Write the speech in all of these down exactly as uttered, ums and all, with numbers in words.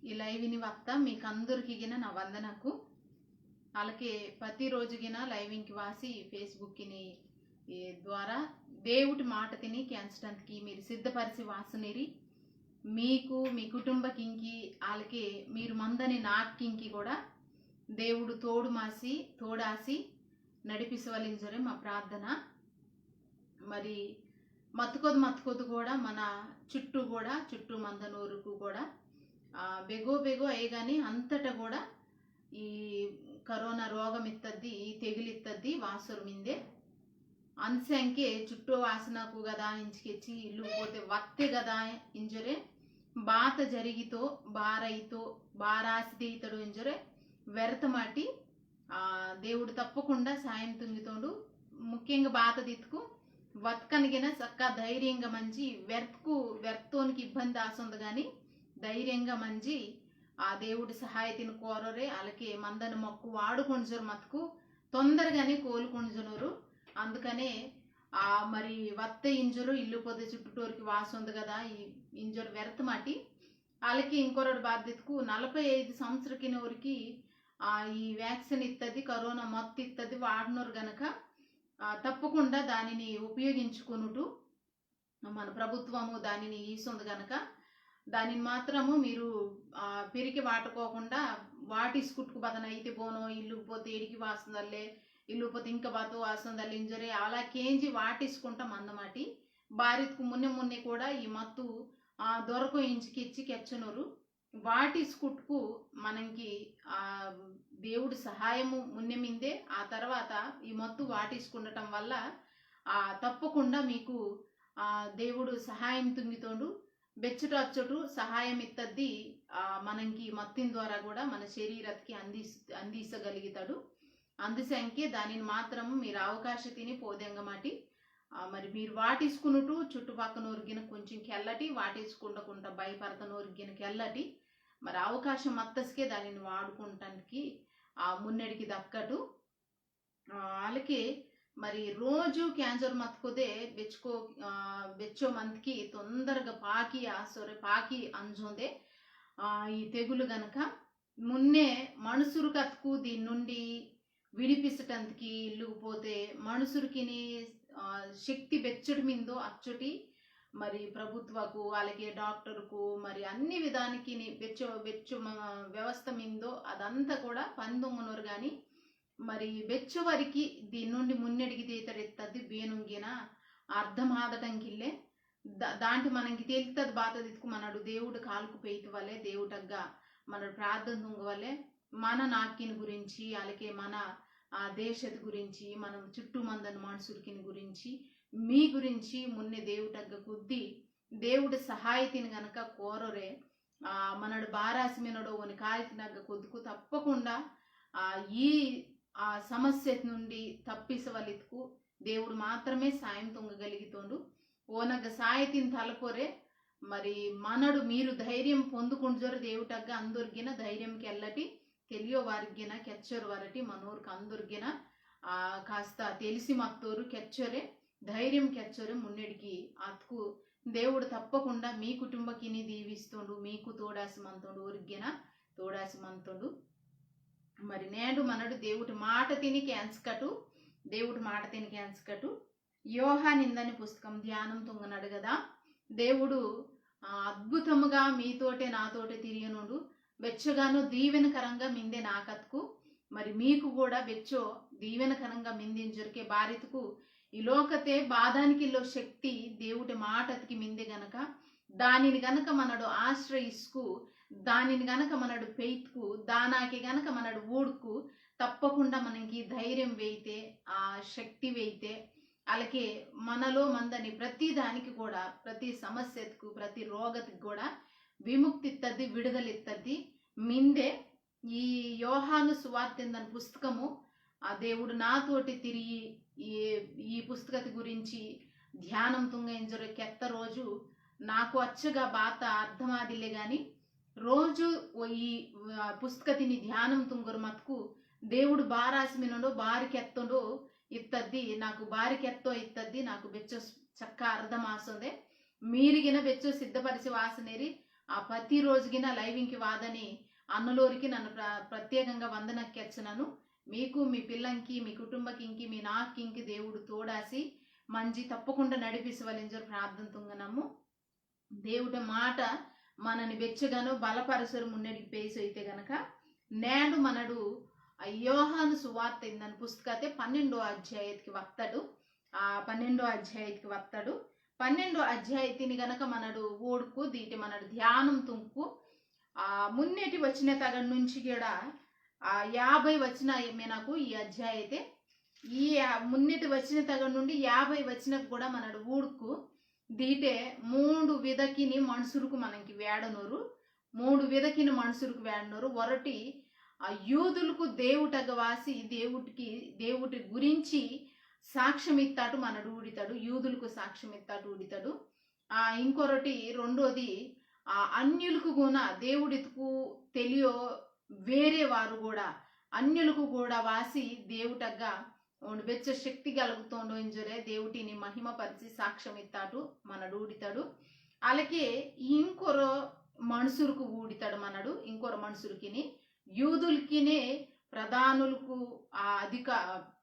ఈ live ని వత్త మీకందరికీ గిన నా వందనకు. అలాగే ప్రతిరోజు గిన live కి వాసి Facebook ని ఈ ద్వారా దేవుడి మాట తిని కేంచడానికి మీరు సిద్ధపరిచి వాసనేరి. మీకు, మీ కుటుంబకింకి, అలాగే మీరు మందని నాకింకి కూడా దేవుడు తోడు మాసి, తోడాసి నడిపిసవలించరే మా ప్రార్థన. మరి మత్తుకొద్దు మత్తుకొద్దు కూడా మన చుట్టూ కూడా, చుట్టూ మందనూరుకు కూడా, ఆ, బెగో బెగో అయ్యే కానీ అంతటా కూడా ఈ కరోనా రోగం ఇత్తద్ది, ఈ తెగులు ఇత్తద్ది వాసరు మిందే. అంతసంకే చుట్టూ వాసనకు కదా ఇంచుకెచ్చి ఇల్లు పోతే వత్తే కదా ఇంజరే బాత జరిగితో, బారైతో, బారాసి దేయితడు ఇంజరే వ్యర్థమాటి. ఆ, దేవుడు తప్పకుండా సాయం తుంగితోండు. ముఖ్యంగా బాత దిత్తుకు వత్కనిగిన సక్క ధైర్యంగా మంచి, వ్యర్థకు, వ్యర్థోనికి ఇబ్బంది ఆసొంది కానీ ధైర్యంగా మంచి ఆ దేవుడి సహాయతిని కోరరే. అలాగే మందని మొక్కు వాడుకొంజరు మతుకు తొందరగానే కోలుకొంజనరు. అందుకనే ఆ మరి వత్త ఇంజరు ఇల్లు పొద్దు చుట్టూటోరికి వాసొంది కదా, ఈ ఇంజరు వ్యర్థమాటి. అలాగే ఇంకొరడు బాధ్యతకు నలభై ఐదు సంవత్సరకిన వరకు ఆ ఈ వ్యాక్సిన్ ఇత్తది, కరోనా మత్తు ఇత్తది వాడినోరు గనక, ఆ, తప్పకుండా దానిని ఉపయోగించుకొనుటు. మన ప్రభుత్వము దానిని ఈసొంది గనక దానిని మాత్రము మీరు, ఆ, పెరిగి వాటుకోకుండా వాటిసుకుట్టుకు బదన అయితే బోనో ఇల్లు పోతే ఎడికి వాస్తుందల్లే, ఇల్లు పోతే ఇంకా బాతో వాస్తుందల్లే ఇంజరే అలా కేంజి వాటిసుకుంటాం అన్నమాట. బారిత్కు మున్నె మున్నె కూడా ఈ మత్తు, ఆ, దొరకో ఇంచికెచ్చి కెచ్చనోరు. వాటిసుకుట్టుకు మనంకి, ఆ, దేవుడు సహాయము మున్నె మిందే, ఆ తర్వాత ఈ మత్తు వాటిసుకుండటం వల్ల, ఆ, తప్పకుండా మీకు, ఆ, దేవుడు సహాయం తుంగితోండు. బెచ్చుట అచ్చుటు సహాయం ఇత్తద్ది, ఆ, మనంకి మత్తిన ద్వారా కూడా మన శరీరత్కి అందిస్-, అందిసగలిగితాడు. అందుసంకే దానిని మాత్రము మీరు అవకాశ తిని పోదెంగమాటి. ఆ, మరి మీరు వాటిసుకునుటు చుట్టుపక్కన ఒరిగిన కొంచెం కెల్లటి, వాటిసుకుండకుండా భయపడతన ఒరిగిన కెల్లటి. మరి అవకాశం మత్తస్కే దానిని వాడుకుంటానికి ఆ మున్నెడికి దక్కటు. ఆ, అలాగే మరి రోజు క్యాన్సర్ మత్తుకోదే బెచ్చుకో, ఆ, బెచ్చో మంత్కి తొందరగా పాకి ఆసొరే పాకి అంజోందే, ఆ, ఈ తెగులు గనక మున్నే మనుసురు కత్కు దీని నుండి విడిపిసటంతకి ఇల్లుకు పోతే మనుసురుకిని, ఆ, శక్తి బెచ్చడి మిందో అచ్చొటి మరి ప్రభుత్వకు, అలాగే డాక్టర్కు, మరి అన్ని విధానికి బెచ్చో, బెచ్చో మ-, వ్యవస్థ మిందో అదంతా కూడా పందొంగనోరు కానీ మరి బెచ్చో వరకు దీని నుండి మున్నెడికి దేతరెత్తది బేనుంగిన అర్థమాదటంకిల్లే. దా-, దాంటి మనకి తేలితది బాతదిత్కు మనడు దేవుడు కాలుకు పెయితువలే, దేవుటగ్గా మనడు ప్రార్థన తుంగవలే, మన నాక్కిని గురించి, అలాగే మన ఆ దేశత గురించి, మన చుట్టూ మందని మనుషులకిని గురించి, మీ గురించి మున్నే దేవుటగ్గ కొద్ది దేవుడు సహాయతిని గనక కోరరే, ఆ, మనడు బారాసి మినడో ఓని కాలికినగ్గ కొద్దుకు తప్పకుండా, ఆ, ఈ, ఆ, సమస్య నుండి తప్పిసవలిత్కు దేవుడు మాత్రమే సాయం తుంగగలిగితోండు. ఓనగ్గ సాయతిని తలపోరే, మరి మనడు మీరు ధైర్యం పొందుకుంజరు దేవుటగ్గ అందొరిగిన ధైర్యం కెల్లటి, తెలియో వారిగిన కెచ్చరు వరటి మనోరికి అందొరిగిన, ఆ, కాస్త తెలిసి మత్తోరు కెచ్చరే, ధైర్యం కెచ్చరే మున్నెడికి అత్కు దేవుడు తప్పకుండా మీ కుటుంబకిని దీవిస్తుండు, మీకు తోడాసి మంతుండు, ఒరిగిన తోడాసి మంతుండు. మరి నేడు మనడు దేవుడి మాట తిని కేంచకటు, దేవుడి మాట తిని కేంచకటు. యోహాన్ ఇందని పుస్తకం ధ్యానం తుంగనడు కదా, దేవుడు, ఆ, అద్భుతముగా మీతోటే నాతోటే తిరియనుండు, బెచ్చగాను దీవెనకరంగా మిందే నాకత్కు, మరి మీకు కూడా బెచ్చో దీవెనకరంగా మిందింజరికే బారితుకు ఈ లోకతే బాధానికిల్లో శక్తి దేవుడి మాటతికి మిందే గనక, దానిని గనక మనడు ఆశ్రయిస్కు, దానిని గనక మనడు పెయిత్కు, దానాకి గనక మనడు ఊడుకు, తప్పకుండా మనకి ధైర్యం వేయితే, ఆ శక్తి వేయితే, అలాగే మనలో మందని ప్రతి దానికి కూడా, ప్రతి సమస్యకు, ప్రతి రోగతికి కూడా విముక్తి ఇత్తది, విడుదల ఇత్తది. మిందే ఈ యోహాను సువార్త ఇందని పుస్తకము, ఆ దేవుడు నాతోటి తిరిగి ఈ, ఈ పుస్తకత గురించి ధ్యానం తుంగ ఇంజొరే కెత్త రోజు నాకు అచ్చగా బాత అర్థమాదిల్లే గాని, రోజు ఓ ఈ, ఆ, పుస్తకతిని ధ్యానం తుంగరు మతుకు దేవుడు బారాసి మినడో బారి కెత్తడో ఇత్తద్ది, నాకు బారి కెత్తో ఇత్తద్ది, నాకు బెచ్చో చక్క అర్థమాసొందే. మీరిగిన బెచ్చో సిద్ధపరిచి వాసనేరి, ఆ ప్రతి రోజుగిన లైవింగ్కి వాదని అన్నలోరికి నన్ను ప్ర-, ప్రత్యేకంగా వందనకి కెచ్చనను. మీకు, మీ పిల్లంకి, మీ కుటుంబకింకి, మీ నాకింకి దేవుడు తోడాసి మంజి తప్పకుండా నడిపిసవలింజరు ప్రార్థన తుంగనము. దేవుట మాట మనని బెచ్చగాను బలపరసరు మున్నెడికి పేసైతే గనక, నేడు మనడు ఆ యోహాను సువార్త ఇందని పుస్తకతే పన్నెండో అధ్యాయతికి వత్తడు. ఆ పన్నెండో అధ్యాయతికి వత్తడు. పన్నెండో అధ్యాయతిని గనక మనడు ఓడుకు దీటి మనడు ధ్యానం తుంకు, ఆ మున్నెటి వచన తగడ నుంచి కూడా ఆ యాభై వచన మనకు ఈ అధ్యాయతే, ఈ యా-, మున్నెటి వచన తగడ నుండి యాభై వచనకు కూడా మనడు ఊడుకు దీటే మూడు విధకిని మనుషులకు మనకి వేడనోరు, మూడు విధకిని మనుషులకు వేడనోరు. ఒరటి ఆ యూదులకు దేవుటగ వాసి దేవుడికి, దేవుడి గురించి సాక్ష్యం ఇత్తాటు మనడు ఊడితాడు, యూదులకు సాక్ష్యం ఇత్తాటు ఊడితాడు. ఆ ఇంకొరటి రెండోది ఆ అన్యులకు కూడా దేవుడికు తెలియో వేరే వారు కూడా, అన్యులకు కూడా వాసి దేవుటగ్గా ఓండు బెచ్చ శక్తి కలుగుతోండో ఇంజరే దేవుటిని మహిమపరిచి సాక్ష్యం ఇత్తాటు మనడు ఊడితాడు. అలాగే ఇంకొరో మనుషులకు ఊడితాడు మనడు, ఇంకొరో మనుషులకిని యూదులకినే ప్రధానులకు, ఆ అధిక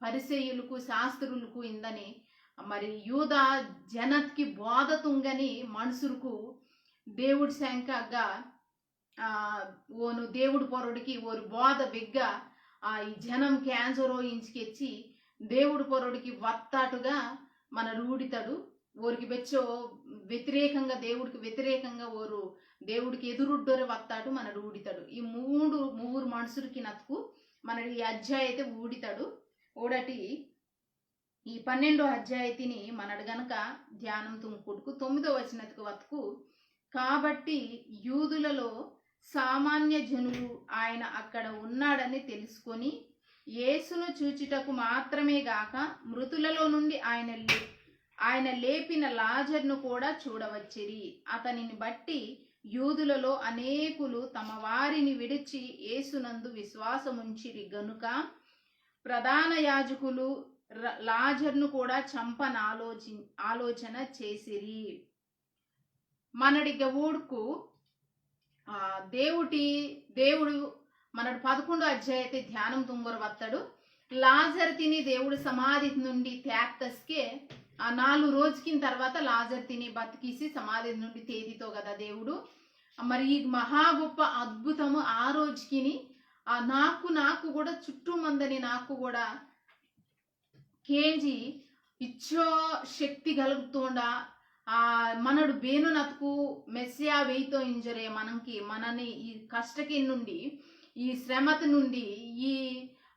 పరిసయ్యులకు, శాస్త్రులకు ఇందని మరి యూదా జనత్కి బోధ తుంగని మనుషులకు దేవుడి శంకగా ఆ, ఓను దేవుడు పొరడికి ఓరు బోధ బెగ్గ ఆ ఈ జనం క్యాన్సరో ఇంచుకెచ్చి దేవుడు పొరడికి వత్తాటుగా మనడు ఊడితాడు. ఓరికి బెచ్చో వ్యతిరేకంగా, దేవుడికి వ్యతిరేకంగా ఓరు దేవుడికి ఎదురుడ్డోరే వత్తాటు మనడు ఊడితాడు. ఈ మూడు మూడు మనుషులకి నత్తుకు మనడు ఈ అధ్యాయ అయితే ఊడితాడు. ఓడటి ఈ పన్నెండో అధ్యాయతిని మనడు గనక ధ్యానం తుంకుడుకు తొమ్మిదో వచనకు వతుకు, కాబట్టి యూదులలో సామాన్య జనులు ఆయన అక్కడ ఉన్నాడని తెలుసుకొని యేసును చూచుటకు మాత్రమే గాక మృతులలో నుండి ఆయన లే-, ఆయన లేపిన లాజర్ను కూడా చూడవచ్చిరి. అతనిని బట్టి యూదులలో అనేకులు తమ వారిని విడిచి యేసునందు విశ్వాసముంచిరి గనుక ప్రధాన యాజకులు ర-, లాజర్ను కూడా చంపన ఆలోచి-, ఆలోచన చేసిరి. మనడిగ ఊడుకు, ఆ, దేవుటి, దేవుడు మనడు పదకొండో అధ్యాయతే ధ్యానం తుంగర వత్తడు. లాజర్ తిని దేవుడు సమాధి నుండి తేత్తస్కే ఆ నాలుగు రోజుకిన తర్వాత లాజర్ తిని బతికిసి సమాధి నుండి తేదితో కదా దేవుడు. మరి ఈ మహా గొప్ప అద్భుతము ఆ రోజుకిని ఆ నాకు, నాకు కూడా చుట్టూ మందని నాకు కూడా కేంజి ఇచ్చో శక్తి కలుగుతోండా, ఆ మనడు బేను నతుకు మెస్సియా వెయితో ఇంజరే మనంకి మనని ఈ కష్టకి నుండి, ఈ శ్రమత నుండి, ఈ,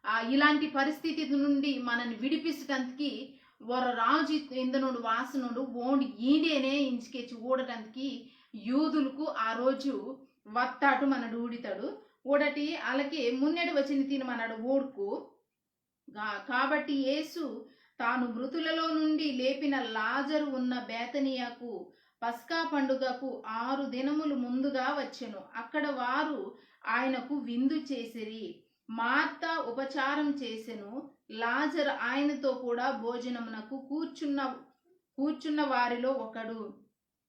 ఆ, ఇలాంటి పరిస్థితి నుండి మనని విడిపించడానికి వర రాజు ఇందనుడు వాసనుడు ఓండు ఈడేనే ఇంచుకెచ్చి ఊడటానికి యూదులకు ఆ రోజు వత్తాటు మనడు ఊడితాడు. ఊడటి అలాగే మున్నెడు వచ్చిన తిని మనడు ఊడుకు గా-, కాబట్టి యేసు తాను మృతులలో నుండి లేపిన లాజరు ఉన్న బేతనియకు పస్కా పండుగకు ఆరు దినములు ముందుగా వచ్చెను. అక్కడ వారు ఆయనకు విందు చేసిరి. మార్త ఉపచారం చేసెను. లాజరు ఆయనతో కూడా భోజనమునకు కూర్చున్న, కూర్చున్న వారిలో ఒకడు.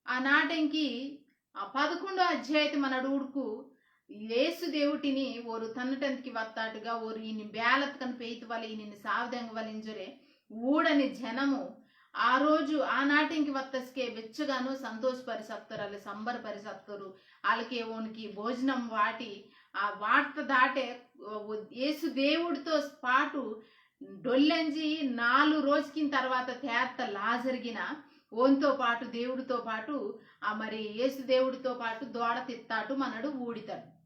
ఆ నాటంకి ఆ పదకొండో అధ్యాయతే మనడు ఊడుకు యేసు దేవుటిని ఓరు తన్నటంతికి వత్తాటుగా, ఓరు ఈని బేలత్కని పెయితవలె, ఈని సావదెంగవలింజొరే ఊడని జనము ఆ రోజు ఆ నాటంకి వత్తస్కే బెచ్చగాను సంతోషపరిసత్తరు, అలా సంబరపరిసత్తరు. అలాగే ఓనికి భోజనం వాటి, ఆ వార్త దాటే, ఓ, యేసు దేవుడితో పాటు డొల్లెంజి నాలుగు రోజుకిన తర్వాత తేత్త లాజర్గిన ఓన్తో పాటు, దేవుడితో పాటు, ఆ మరి యేసు దేవుడితో పాటు దోడ తిత్తాటు మనడు ఊడితాడు.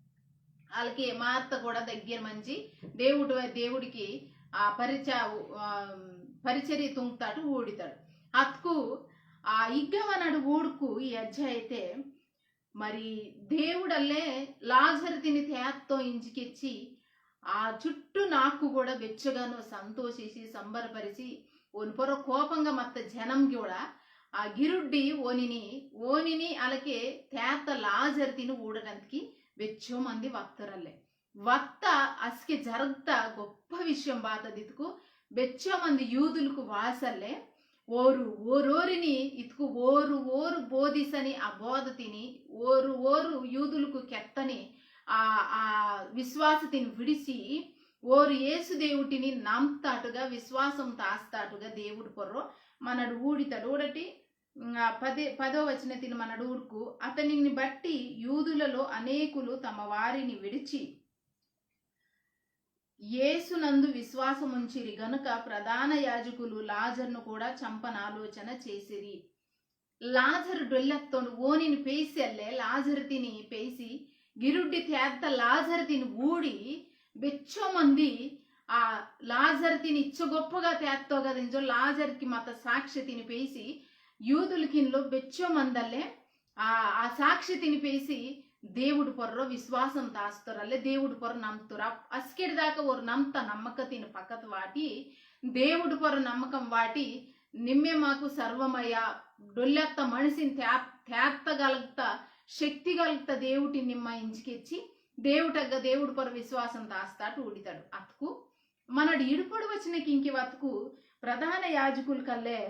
వాళ్ళకి మార్త కూడా దగ్గర మంచి దేవుడు, దేవుడికి ఆ పరిచ-, ఆ, పరిచర్య తుంగుతాటు ఊడితాడు. అతుకు ఆ ఇగ్గ మనడు ఊడుకు ఈ అధ్యాయ అయితే మరి దేవుడల్లే లాజరు తిని తేత్తో ఇంజికెచ్చి ఆ చుట్టూ నాకు కూడా బెచ్చగాను సంతోషించి సంబరపరిచి ఓని పొర కోపంగా మత్త జనం కూడా ఆ గిరుడ్డి ఓనిని, ఓనిని అలాగే తేత్త లాజరు తిని ఊడటానికి బెచ్చో మంది వత్తరల్లే. వత్త అస్కే జరగత గొప్ప విషయం బాతదితుకు బెచ్చో మంది యూదులకు వాసల్లే ఓరు ఓరోరిని ఇతుకు ఓరు ఓరు బోధిసని ఆ బోధతిని, ఓరు ఓరు యూదులకు కెత్తని ఆ ఆ విశ్వాసతిని విడిచి, ఓరు యేసు దేవుటిని నమ్తాటుగా, విశ్వాసం తాస్తాటుగా దేవుడు పొర్రో మనడు ఊడితడు. ఊడటి, ఉమ్, ఆ పదే పదో వచనతిని మనడు ఊడుకు, అతనిని బట్టి యూదులలో అనేకులు తమ వారిని విడిచి యేసునందు విశ్వాసముంచిరి గనుక, ప్రధాన యాజకులు లాజర్ను కూడా చంపనాలోచన చేసిరి. లాజరు డొల్లెత్తోండు, ఓనిని పేసి అల్లే, లాజరు తిని పేసి, గిరుడ్డి తేత్త లాజరు తిని ఊడి, బెచ్చో మంది ఆ లాజరు తిని ఇచ్చ గొప్పగా తేత్తో కదా ఇంజో లాజర్కి మత సాక్ష్య తిని పేసి, యూదులకిన్లో బెచ్చో మందల్లే ఆ ఆ సాక్ష్య తిని పేసి దేవుడు పొర్రో విశ్వాసం తాస్తురల్లే, దేవుడు పొర్రో నమ్తురా. అస్కెడి దాకా ఓరు నమ్త నమ్మక తిని పక్కత వాటి, దేవుడు పొర్రో నమ్మకం వాటి, నిమ్మే మాకు సర్వమయ, డొల్లెత్త మనిషిని తే తేత్తగలుగుత, శక్తి కలుగుత దేవుటి నిమ్మ ఇంచికెచ్చి, దేవుటగ్గ దేవుడు పొర్రో విశ్వాసం తాస్తాటు ఊడితాడు. అతుకు మనడు ఇడుపొడు వచనకి ఇంకి వతుకు ప్రధాన యాజకులు కల్లే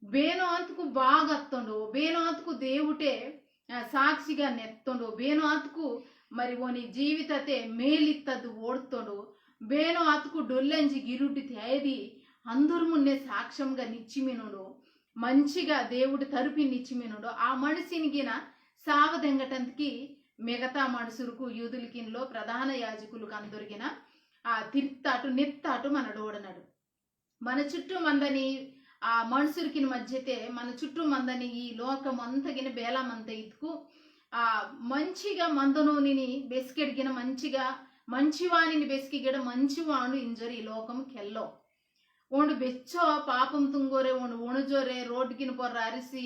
బేనో అంతకు బాగత్తోండు, బేనో అంతకు దేవుటే, ఆ, సాక్షిగా నెత్తోండు, బేనో అంతకు మరి ఓని జీవితతే మేలిత్తదు ఓడుతోండు, బేనో అంతకు డొల్లంజి గిరుడ్డి తేది అందరు మున్నే సాక్ష్యంగా నిచ్చిమినుడు, మంచిగా దేవుడు తరుపి నిచ్చిమినుడు, ఆ మనిషినిగిన సావదెంగటంతకి మిగతా మనుషులకు యూదులకిన్లో ప్రధాన యాజకులకు అందరిగిన ఆ తిర్తాటు నెత్తాటు మనడోడనడు. మన చుట్టూ మందని ఆ మనుషులకిన మధ్యతే, మన చుట్టూ మందని ఈ లోకం అంతగిన బేలా మంత ఇతుకు ఆ మంచిగా మందనోనిని బెసికెడిగిన మంచిగా మంచివానిని బెసికిగడ మంచివాడు ఇంజరి ఈ లోకం కెల్లో. ఓండు బెచ్చో పాపం తుంగోరే, ఓండు ఉణుజోరే, రోడ్డుకిన పొర్ర అరిసి,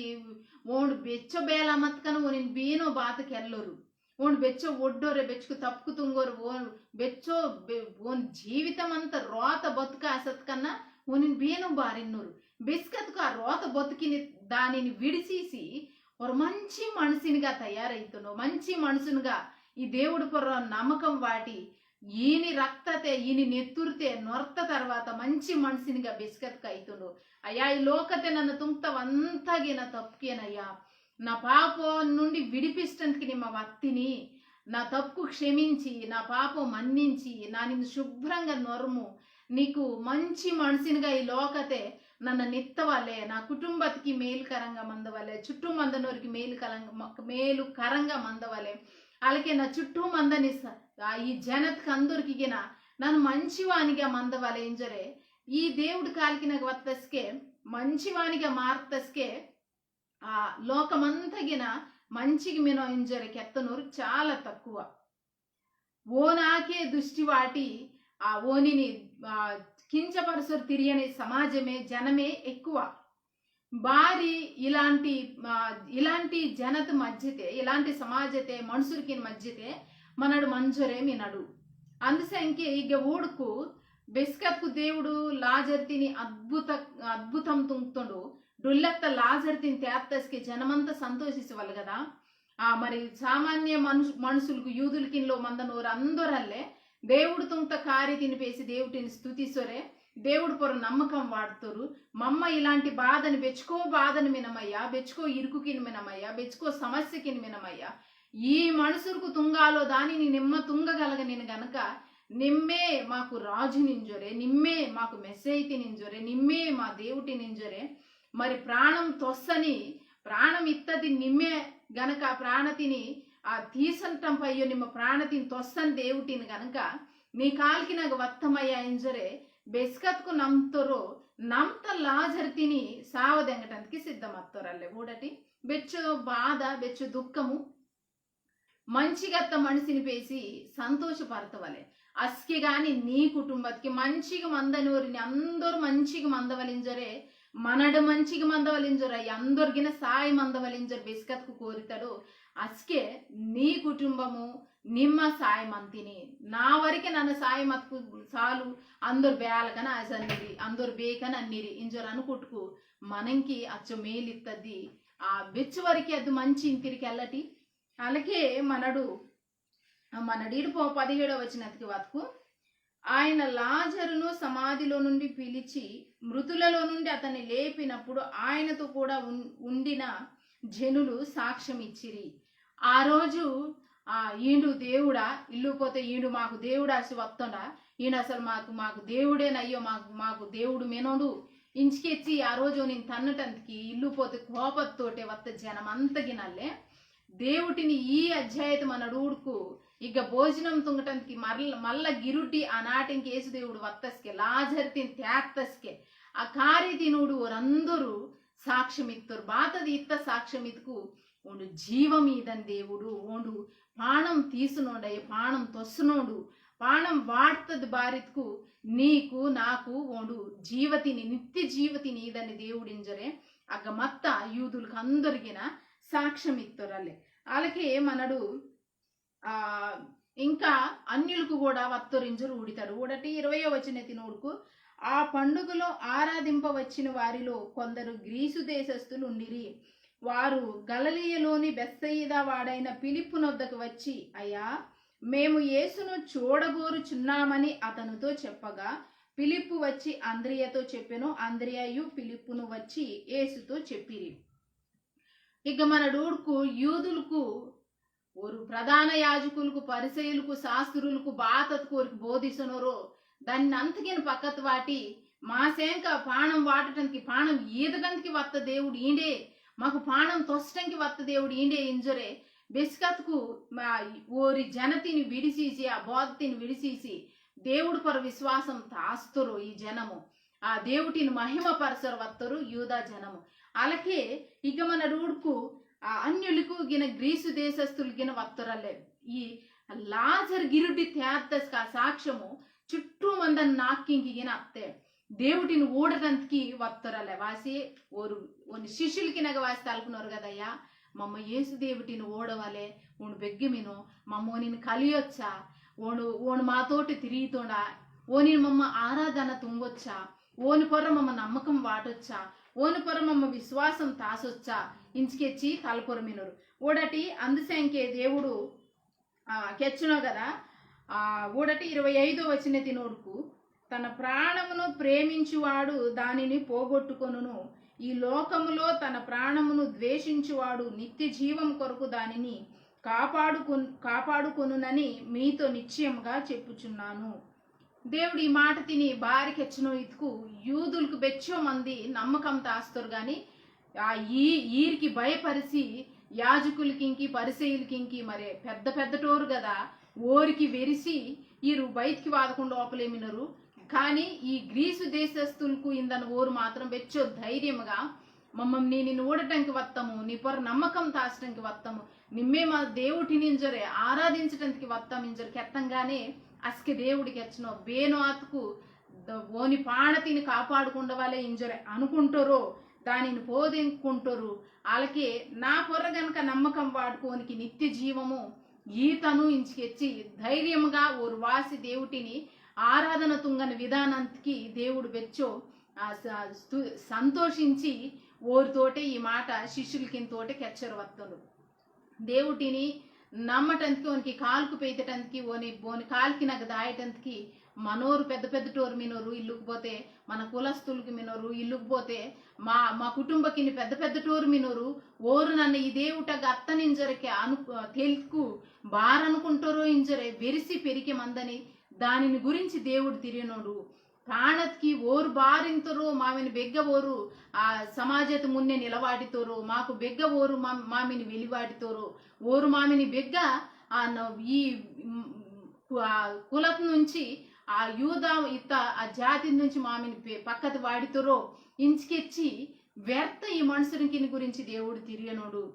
ఓండు బెచ్చో బేలా మత్కన ఓనిని బీనో బాత కెల్లోరు. ఓండు బెచ్చో ఒడ్డోరే, బెచ్చుకు తప్పుకు తుంగోరు, ఓన్ బెచ్చో బె-, ఓన్ జీవితం అంతా రోత బతుక అసత్కన్నా ఓనిని బీనో బారిన్నోరు. బెస్కత్కు ఆ రోత బతుకిని దానిని విడిసీసి, ఒరు మంచి మనిషినిగా తయారైతుండు, మంచి మనుషునిగా ఈ దేవుడు పొర్ర నమ్మకం వాటి, ఈని రక్తతే, ఈని నెత్తురితే నొర్త తర్వాత మంచి మనిషినిగా బెస్కత్కు అయితుండు. అయ్యా, ఈ లోకతే నన్ను తుంక్తవంతగిన తప్పుకేనయ్యా, నా పాపం నుండి విడిపిస్టందుకు నిమ్మ వత్తిని, నా తప్పు క్షమించి, నా పాపం మన్నించి, నా నిన్ను శుభ్రంగా నొర్ము, నీకు మంచి మనిషినిగా ఈ లోకతే నన్న నిత్తవలే, నా కుటుంబతికి మేలు కరంగా మందవలే, చుట్టూ మందనోరికి మేలు కరంగా మ-, మేలు కరంగా మందవలే, అలాగే నా చుట్టూ మందని స-, ఆ ఈ జనత్కి అందరికిగిన నన్ను మంచివానిగా మందవలే ఇంజరే. ఈ దేవుడు కాలికినగ వత్తస్కే, మంచివానిగా మార్తస్కే, ఆ లోకమంతగిన మంచిగా మినో ఇంజరే కెత్తనూరు చాలా తక్కువ. ఓనాకే దృష్టి వాటి ఆ ఓనిని ఆ కించపరసరు తిరియని సమాజమే, జనమే ఎక్కువ. బారి ఇలాంటి ఆ, ఇలాంటి జనత మధ్యతే, ఇలాంటి సమాజతే మనుషులకి మధ్యతే మనడు మంజరే మినడు. అందుసంకే ఇక ఊడుకు బెస్కత్కు దేవుడు లాజర్తిని అద్భుత అద్భుతం తుంగుతుండు. డొల్లెత్త లాజర్తిని తేత్తస్కి జనమంతా సంతోషించవాలి కదా. ఆ మరి సామాన్య మనుషు మనుషులకు యూదులకిన్లో మందనోరు అందరల్లే దేవుడు తుంక్త కార్య తినిపేసి దేవుటిని స్తుతిసొరే, దేవుడు పొర నమ్మకం వాడుతోరు. మమ్మ ఇలాంటి బాధని బెచ్చుకో బాధని మినమయ్యా, బెచ్చుకో ఇరుకుకిని మినమయ్యా, బెచ్చుకో సమస్యకిని మినమయ్యా. ఈ మనుషులకు తుంగాలో దానిని నిమ్మ తుంగగలగనిన గనక నిమ్మే మాకు రాజు నింజొరే, నిమ్మే మాకు మెస్సైతి నింజొరే, నిమ్మే మా దేవుటి నింజొరే. మరి ప్రాణం తొస్సని, ప్రాణం ఇత్తది నిమ్మే గనక ప్రాణతిని ఆ తీసంటం పయ్యో నిమ్మ ప్రాణతిని తొస్సని దేవుటిని గనక నీ కాల్కినగ వత్తమయ్యా ఇంజొరే. బెస్కత్కు నమ్తొరో నమ్త లాజర్తిని సావదెంగటందుకి సిద్ధమత్తొరల్లే. ఊడటి బెచ్చు బాధ, బెచ్చు దుఃఖము మంచిగత్త మనిషిని పేసి సంతోషపడతవలే. అస్కే గాని నీ కుటుంబత్కి మంచిగా మందనోరిని అందరూ మంచిగా మందవలింజరే, మనడు మంచిగా మందవలింజరే, అందరిగిన సాయం మందవలింజరు బెస్కత్కు కోరితడు. అస్కే నీ కుటుంబము నిమ్మ సాయం అంతిని. నా వరకే నన్న సాయం అత్కు చాలు, అందరు బేలకన అసన్నిరి, అందరు బేకన అన్నిరి, ఇంజరు అనుకుట్టుకు మనంకి అచ్చ మేలిత్తది. ఆ బెచ్చు వరకే అది మంచి ఇంతిరికి అల్లటి. అలాగే మనడు, మనడు ఇడుపో పదిహేడవ వచనత్కి వత్కు, ఆయన లాజరును సమాధిలో నుండి పిలిచి, మృతులలో నుండి అతన్ని లేపినప్పుడు, ఆయనతో కూడా ఉన్-, ఉండిన జనులు సాక్ష్యమిచ్చిరి. ఆ రోజు, ఆ, ఈండు దేవుడా, ఇల్లు పోతే ఈండు మాకు దేవుడా ఆసి వత్తోండా, ఈండు అసలు మాకు, మాకు దేవుడేనయ్యో, మాకు, మాకు దేవుడు మెనోడు, ఇంచికెచ్చి ఆ రోజు నేను తన్నటంతకి ఇల్లు పోతే కోపత్తోటే వత్త జనమంతగినల్లే. దేవుటిని ఈ అధ్యాయత మనడు ఊడుకు ఇక భోజనం తుంగటంతకి మరల-, మల్ల గిరుడ్డి ఆ నాటింకి యేసు దేవుడు వత్తస్కే, లాజర్తిని తేత్తస్కే, ఆ కార్య తినుడు ఓరందరూ సాక్ష్యమిత్తరు. బాతది ఇత్త సాక్ష్యమిత్కు ఓండు జీవం ఈదని దేవుడు, ఓండు పాణం తీసినోండయ్య, పాణం తొస్సినోండు, పాణం వాడ్తది బారిత్కు నీకు నాకు ఓండు జీవతిని, నిత్య జీవతిని ఈదని దేవుడింజరే అగ్గ మత్త యూదులకు అందరిగిన సాక్ష్యం ఇత్తోరల్లే. అలాగే మనడు, ఆ, ఇంకా అన్యులకు కూడా వత్తరింజరు ఊడితాడు. ఊడటి ఇరవయో వచనతి నోడుకు, ఆ పండుగలో ఆరాధింపవచ్చిన వారిలో కొందరు గ్రీసు దేశస్థులు ఉండిరి. వారు గలిలయలోని బెత్సయిదా వాడైన ఫిలిప్పు నొద్దకు వచ్చి, "అయ్యా, మేము యేసును చూడగోరుచున్నామని" అతనితో చెప్పగా, ఫిలిప్పు వచ్చి అంద్రియతో చెప్పెను, అంద్రియయు ఫిలిప్పును వచ్చి యేసుతో చెప్పిరి. ఇక మనడు ఊడుకు యూదులకు, ఓరు ప్రధాన యాజకులకు, పరిసయ్యులకు, శాస్త్రులకు బాతత్కు ఓరికి బోధిసనోరో, దాన్ని అంతగిన పక్కత వాటి, మా సేంక పాణం వాటటంకి, పాణం ఈదటంకి వత్త దేవుడు ఈండే, మాకు పాణం తొస్సటంకి వత్త దేవుడు ఈండే ఇంజొరే, బెస్కత్కు మా ఓరి జనతిని విడిసీసి, ఆ బోధతిని విడిసీసి, దేవుడు పర విశ్వాసం తాస్తురు ఈ జనము. ఆ దేవుటిని మహిమ పరసరు వత్తరు యూదా జనము. అలాగే ఇక మనడు ఊడుకు ఆ అన్యులకు గిన గ్రీసు దేశస్తులు గిన వత్తరల్లే. ఈ లాజర్ గిరుడ్డి తేత్తస్క ఆ సాక్ష్యము చుట్టూ మందన నాక్కింకి గిన అత్తే. దేవుటిని ఊడటంతకి వత్తరల్లే. వాసి ఓరు ఓని శిష్యులకినగ వాసి తలుపునోరు కదయ్యా. మమ్మ యేసు దేవుటిని ఓడవలే, ఓను బెగ్గమినో, మమ్మ ఓనిని కలియొచ్చా, ఓను, ఓను మాతోటి తిరిగితోండా, ఓనిని మమ్మ ఆరాధన తుంగొచ్చా, ఓని పొర్ర మమ్మ నమ్మకం వాటొచ్చా, ఓని పొర్ర మమ్మ విశ్వాసం తాసొచ్చా, ఇంచికెచ్చి తలపొరమినరు. ఓడటి అందుసంకే దేవుడు, ఆ, కెచ్చునో కదా, ఆ, ఓడటి ఇరవై ఐదో వచనతి నోడుకు, తన ప్రాణమును ప్రేమించువాడు దానిని పోగొట్టుకొనును, ఈ లోకములో తన ప్రాణమును ద్వేషించువాడు నిత్య జీవం కొరకు దానిని కాపాడుకొన్-, కాపాడుకొనునని మీతో నిశ్చయముగా చెప్పుచున్నాను. దేవుడు ఈ మాట తిని బారి కెచ్చునో ఇతుకు యూదులకు బెచ్చో మంది నమ్మకం తాస్తారు గాని, ఆ ఈ-, ఈరికి భయపరిచి యాజకులకింకి, పరిసయ్యులకింకి మరే పెద్ద పెద్దటోరు కదా, ఓరికి వెరిసి ఈరు బయటికి వాదకుండా ఓపలేమినరు. కానీ ఈ గ్రీసు దేశస్తులకు ఇందన ఓరు మాత్రం బెచ్చో ధైర్యముగా, మమ్మం నీ నిన్ను ఊడటంకి వత్తము, నీ పొర నమ్మకం తాసటంకి వత్తము, నిమ్మే మా దేవుటిని ఇంజొరే ఆరాధించటంకి వత్తం ఇంజొరే కెత్తంగానే అస్కె దేవుడు కెచ్చునో బేనో అతుకు ద-, ఓని పాణతిని కాపాడుకుండవాలే ఇంజొరే అనుకుంటారో, దానిని పోదింకుంటారు. అలాగే నా పొర్ర గనక నమ్మకం వాడుకోనికి నిత్య జీవము ఈతను ఇంచికెచ్చి ధైర్యముగా ఓరు వాసి దేవుటిని ఆరాధన తుంగని విధానంకి దేవుడు బెచ్చో, ఆ, స-, స్తు-, సంతోషించి ఓరితోటే ఈ మాట శిష్యులకింతోటే కెచ్చరు వత్తుండు. దేవుటిని నమ్మటంతకి, ఓనికి కాల్కు పెయితటంతకి, ఓని, ఓని కాల్కినగ దాయటంతకి మనోరు పెద్ద పెద్దటోరు మినోరు ఇల్లుకు పోతే, మన కులస్తులకు మినోరు ఇల్లుకు పోతే, మా, మా కుటుంబకిని పెద్ద పెద్దటోరు మినోరు, ఓరు నన్న ఈ దేవుటగ అత్తనింజొరే అను-, తెలుకు బారనుకుంటారో ఇంజొరే వెరిసి పెరికె మందని దానిని గురించి దేవుడు తిరియనోడు. పాణత్కి ఓరు బారింతోరో మామిని బెగ్గ ఓరు ఆ సమాజత మున్నె నిలవాటితోరో, మాకు బెగ్గ ఓరు మా-, మామిని వెలివాటితోరో, ఓరు మామిని బెగ్గ ఆ న-, ఈ, మ్, కు-, ఆ కులత నుంచి, ఆ యూదా ఇత్త ఆ జాతి నుంచి మామిని పె-, పక్కత వాటితోరో, ఇంచికెచ్చి వ్యర్థ ఈ మనుషులకిని గురించి దేవుడు తిరియనోడు.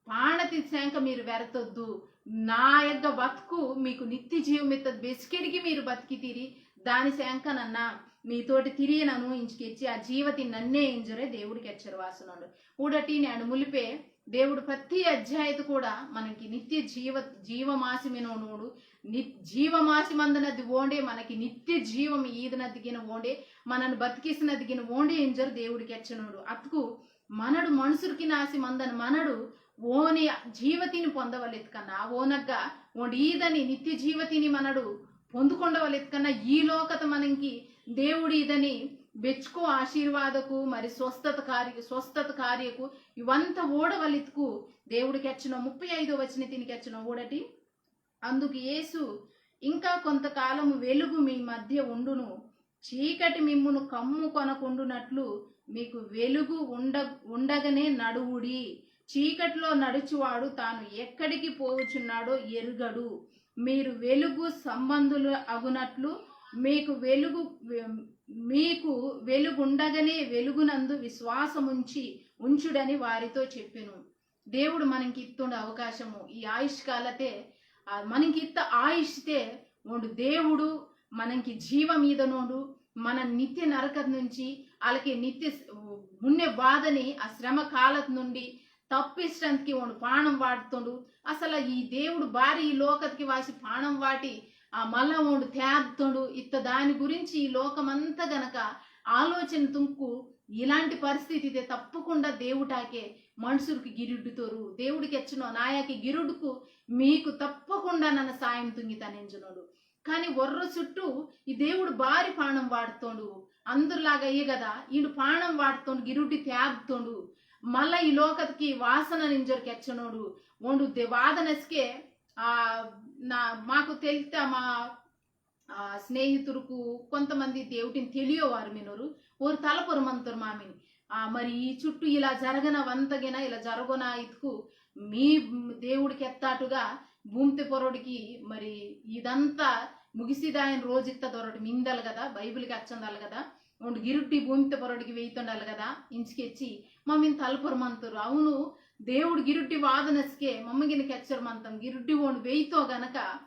పాణతి సేంక మీరు వెరతొద్దు, నా యొక్క బతుకు మీకు నిత్య జీవం ఇత్తది, బెసికెడికి మీరు బతికితీరి, దాని సేంక నన్న మీతోటి తిరియనను ఇంచికెచ్చి ఆ జీవతి నన్నే ఇంజొరే దేవుడు కెచ్చరు వాసనోడు. ఊడటి నేను ములిపే దేవుడు ప్రతి అధ్యాయత కూడా మనకి నిత్య జీవ, జీవమాసి మినోనోడు, ని-, జీవమాసి మందనది ఓండే, మనకి నిత్య జీవం ఈదనదిగిన ఓండే, మనను బతికిసినదిగిన ఓండే ఇంజరు దేవుడు కెచ్చనోడు. అతుకు మనడు మనుషులకి నాసి మందన మనడు ఓని జీవతిని పొందవలెత్కన్నా, ఓనగ్గ ఓండు ఈదని నిత్య జీవతిని మనడు పొందుకొండవలెత్కన్నా ఈ లోకత మనంకి దేవుడు ఇదని బెచ్చుకో ఆశీర్వాదకు, మరి స్వస్థత కార్య, స్వస్థత కార్యకు ఇవంత ఓడవలెత్కు దేవుడు కెచ్చిన ముప్పై ఐదో వచన తిని కెచ్చిన ఓడటి. అందుకు యేసు, "ఇంకా కొంతకాలము వెలుగు మీ మధ్య ఉండును, చీకటి మిమ్మును కమ్ము కొనకుండునట్లు మీకు వెలుగు ఉండ-, ఉండగనే నడువుడి. చీకటిలో నడుచువాడు తాను ఎక్కడికి పోవుచున్నాడో ఎరుగడు. మీరు వెలుగు సంబంధులు అగునట్లు మీకు వెలుగు, మీకు వెలుగుండగనే వెలుగునందు విశ్వాసముంచి ఉంచుడని వారితో చెప్పెను." దేవుడు మనకి ఇస్తుండు అవకాశము. ఈ ఆయుష్ కాలతే, ఆ, మనకి ఇత్త ఆయుష్తే ఉండు. దేవుడు మనకి జీవం ఈదనోడు, మన నిత్య నరకత నుంచి, అలాగే నిత్య స్-, మున్నె బాధని ఆ శ్రమ కాలత నుండి తప్పిస్టందుకి ఉండు పాణం వాడుతుండు. అసలు ఈ దేవుడు బారి ఈ లోకతికి వాసి పాణం వాటి, ఆ, మళ్ళా ఉండు తేదుతుండు. ఇత్త దాని గురించి ఈ లోకమంతా గనక ఆలోచన తుంకు ఇలాంటి పరిస్థితి ఇదే తప్పకుండా దేవుటాకే మనుషులకు గిరుడ్డుతోరు. దేవుడికి ఎచ్చనో నాయకి గిరుడ్డుకు మీకు తప్పకుండా నన్న సాయం తుంగితానెంజునోడు. కానీ వర్ర చుట్టూ ఈ దేవుడు బారి పాణం వాడుతోండు. అందులాగా అయ్యే కదా ఈడు పాణం వాడుతోండు, గిరుడ్డి తేదుతోండు. మళ్ళా ఈ లోకతికి వాసన నింజొరికి ఎచ్చనోడు. ఓండు దే-, వాదనస్కే, ఆ, నా, మాకు తెలిత మా, ఆ, స్నేహితులకు కొంతమంది దేవుటిని తెలియవారు మినరు, ఓరు తలపొరమంతరు మామిని. ఆ, మరి ఈ చుట్టూ ఇలా జరగన వంతగిన, ఇలా జరగన ఇతుకు మీ దేవుడికి ఎత్తాటుగా భూమితే పొరడికి మరి ఇదంతా ముగిసిదాయన రోజు ఇత్త దొరటి మిందలు కదా, బైబిల్కి అచ్చందాలు కదా, ఉండు గిరుడ్డి భూమితే పొరడికి వెయితొండాలి కదా, ఇంచుకెచ్చి మమ్మీని తలపొరమంతరు. అవును, దేవుడు గిరుడ్డి వాదనస్కే మమ్మగిన కెచ్చరమంతం గిరుడ్డి ఓండు వెయితో గనక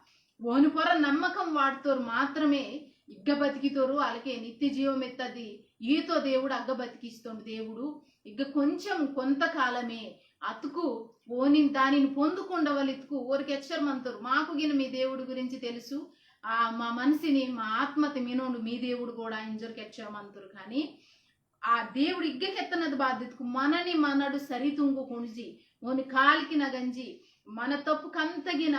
ఓని పొర నమ్మకం వాడుతోరు మాత్రమే ఇగ్గ బతికితోరు, అలాగే నిత్య జీవం ఎత్తది ఈతో దేవుడు అగ్గ బతికిస్తోండు. దేవుడు ఇగ్గ కొంచెం కొంతకాలమే అతుకు ఓని దానిని పొందుకుండవలితుకు ఓరికి ఎచ్చరమంతరు. మాకు గిన మీ దేవుడు గురించి తెలుసు, ఆ, మా మనసుని, మా ఆత్మత మినోండు మీ దేవుడు కూడా ఇంజొరికి ఎచ్చరమంతరు. కానీ ఆ దేవుడు ఇగ్గ కెత్తనది బాధ్యతకు మనని మనడు సరితుంగు కొనిజి, ఓని కాలికిన గంజి, మన తప్పు కంతగిన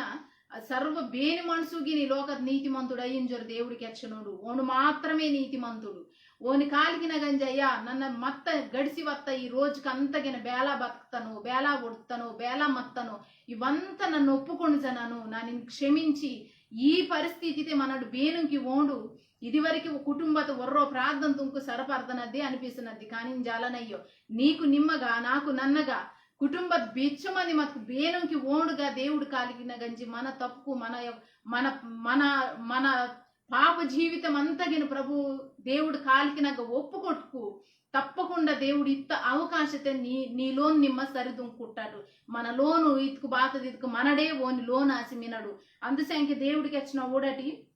ఆ సర్వ బేని మనసుగిని లోకత్ నీతిమంతుడు అయ్యింజొరు దేవుడికి ఎచ్చనోడు. ఓను మాత్రమే నీతిమంతుడు. ఓని కాలికిన గంజయ్య నన్న మత్త గడిసి వత్త ఈ రోజుకి అంతగిన బేలా బతుకుతాను, బేలా ఒడుతాను, బేలా మత్తను, ఇవంతా నన్ను ఒప్పుకొనుజనను, నా నిన్ను క్షమించి ఈ పరిస్థితితే మనడు బేనుంకి ఓండు. ఇదివరకు కుటుంబత ఒర్రో ప్రార్థన తుంకు సరపర్దనద్ది అనిపిస్తున్నది. కానీ జాలనయ్యో నీకు నిమ్మగా నాకు నన్నగా కుటుంబ బెచ్చమంది మతుకు బేనంకి ఓండుగా దేవుడు కాలికిన గంజి మన తప్పుకు మన యొక్క-, మన, మన, మన పాప జీవితం అంతగిన ప్రభు దేవుడు కాలికినగ ఒప్పుకొట్టుకు తప్పకుండా దేవుడు ఇత్త అవకాశతే నీ, నీ లోన్ నిమ్మ సరిదుంకుట్టాడు. మన లోను ఇతుకు బాతది ఇతుకు మనడే ఓని లోన్ ఆసి మినడు. అందుసంఖ్య దేవుడికి వచ్చిన ఊడటి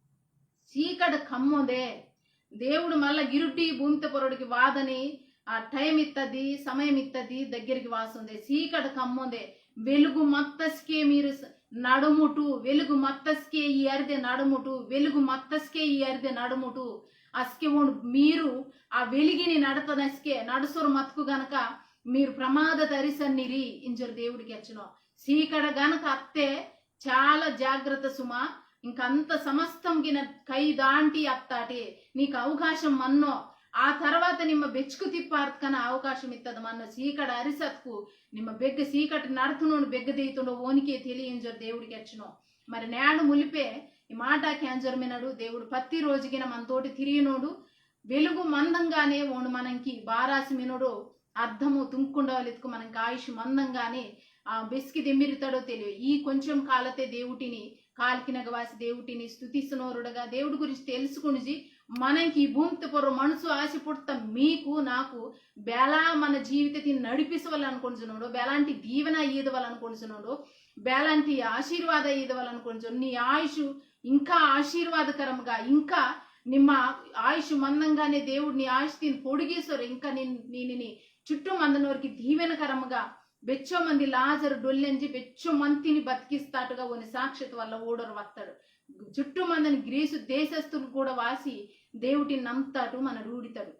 చీకటి కమ్మొందే. దేవుడు మళ్ళా గిరుడ్డి భూమిత పొరడికి వాదని ఆ టైమ్ ఇత్తది, సమయం ఇత్తది, దగ్గరికి వాసుందే. చీకటి కమ్మొందే. వెలుగు మత్తస్కే మీరు స-, నడుముటు, వెలుగు మత్తస్కే ఈ అరిదే నడుముటు, వెలుగు మత్తస్కే ఈ అరిదే నడుముటు. అస్కే ఓండు మీరు ఆ వెలిగిని నడతనస్కే నడుసొరు మతుకు గనక మీరు ప్రమాద తరిసన్నిరి ఇంజరు దేవుడికి ఎచ్చనో. చీకటి గనక అత్తే చాలా జాగ్రత్త సుమా. ఇంకంత సమస్తం గిన కై దాంటి అత్తాటే నీకు అవకాశం మన్నో. ఆ తర్వాత నిమ్మ బెచ్చుకు తిప్పార్తకన అవకాశం ఇత్తది మన్నో. చీకటి అరిసత్కు నిమ్మ బెగ్గ చీకటి నడుతునోడు బెగ్గ దేయితుండో ఓనికే తెలియంజరు దేవుడికి ఎచ్చనో. మరి నేడు ములిపే ఈ మాట కేంజర్ మినడు దేవుడు పత్తి రోజుగిన మనతోటి తిరిగినోడు. వెలుగు మందంగానే ఓండు మనంకి బారాసి మినోడు అర్థము తుంకుండవలెత్తుకు మనంకి ఆయుష్ మందంగానే ఆ బెస్కి దెమ్మిరితడో తెలియ. ఈ కొంచెం కాలతే దేవుటిని కాలికినగ వాసి దేవుటిని స్తుతిస్తునోరుడగా దేవుడి గురించి తెలుసుకునిజి మనంకి ఈ భూమిత పొర్రో మనసు ఆశ పుట్ట మీకు నాకు బేలా మన జీవితతిని నడిపిసవాలనుకుంటున్నాడు, బేలాంటి దీవెన ఈదవాలనుకుంటున్నాడు, బేలాంటి ఆశీర్వాద ఈదవాలనుకుంటున్నాడు. నీ ఆయుష్ ఇంకా ఆశీర్వాదకరంగా, ఇంకా నిమ్మ ఆయుష్ మందంగానే దేవుడు నీ ఆయుష్ తిని పొడిగేసోరు, ఇంకా నిన్-, నీ, నీ, నీ చుట్టూ మందనోరికి దీవెనకరంగా బెచ్చో మంది లాజరు డొల్లెంజి బెచ్చో మంతిని బతికిస్తాటుగా ఓని సాక్షిత వల్ల ఓడరు వస్తాడు. చుట్టూ మందని గ్రీసు దేశస్తులు కూడా వాసి దేవుటిని నమ్ముతాటు మన రూడితాడు.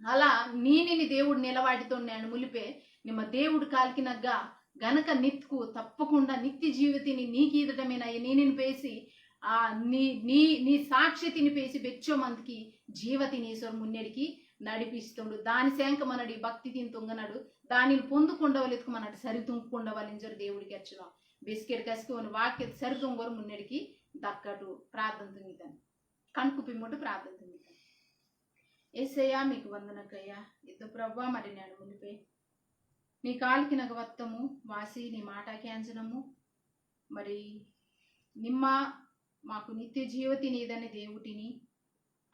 అలా నీనిని దేవుడు నిలవాటితోండు నేను ములిపే నిమ్మ దేవుడు కాలికినగ్గా గనక నిత్కు తప్పకుండా నిత్య జీవితిని నీకీదటమేనయ్య నీనిని పేసి ఆ నీ నీ నీ సాక్ష్యతిని పేసి బెచ్చో మందికి జీవతిని ఈసోరు మున్నెడికి నడిపిస్తుండు. దాని సేంక మనడి భక్తి తిని తుంగనడు, దానిని పొందుకుండవలెత్తుకు మనడు సరి తుంగుకుండవలింజరు దేవుడికి వచ్చిన బిస్కెట్ కసికి ఉన్న వాక్య సరి తుంగోరు మున్నెడికి దక్కటు ప్రార్థన తుంగితాను. కణుకు పిమ్మటు ప్రార్థన తుంగితాను. ఏసయ్యా, మీకు వందనకయ్యా. ఇద్దు ప్రభువా, మరి నేను మునిపే నీ కాలికి నగ వత్తము వాసి నీ మాట కేంజనము. మరి నిమ్మ మాకు నిత్య జీవతిని ఇదని దేవుటిని,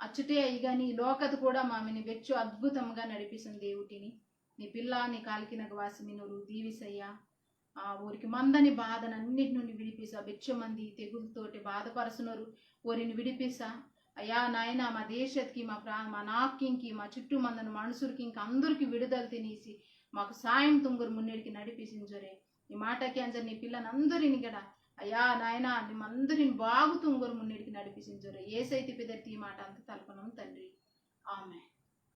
అచ్చుటే అయిగా నీ లోకత కూడా మామిని వెచ్చు అద్భుతంగా నడిపిస్తున్న దేవుటిని. నీ పిల్ల నీ కాలికి నగ వాసి మినురు దీవిసయ్యా. ఆ ఊరికి మందని బాధనన్నిటి నుండి విడిపిసా. బెచ్చో మంది తెగులతోటి బాధపరుస్తున్నారు, ఓరిని విడిపిసా. అయ్యా నాయన, మా దేశత్కి, మా ప్రా మా నాకింకి, మా చుట్టూ మందని మనుషులకి, ఇంకా అందరికి విడుదల తినేసి మాకు సాయం తుంగురు మున్నెడికి నడిపిసించరే. ఈ మాటకి అంజర్ నీ పిల్లనందరిని కూడా అయ్యా నాయన నిమ్మందరిని బాగు తుంగురు మున్నెడికి నడిపిసించరే. ఏసైతి పిదర్తి ఈ మాట అంత తలపనం తండ్రి. ఆమె.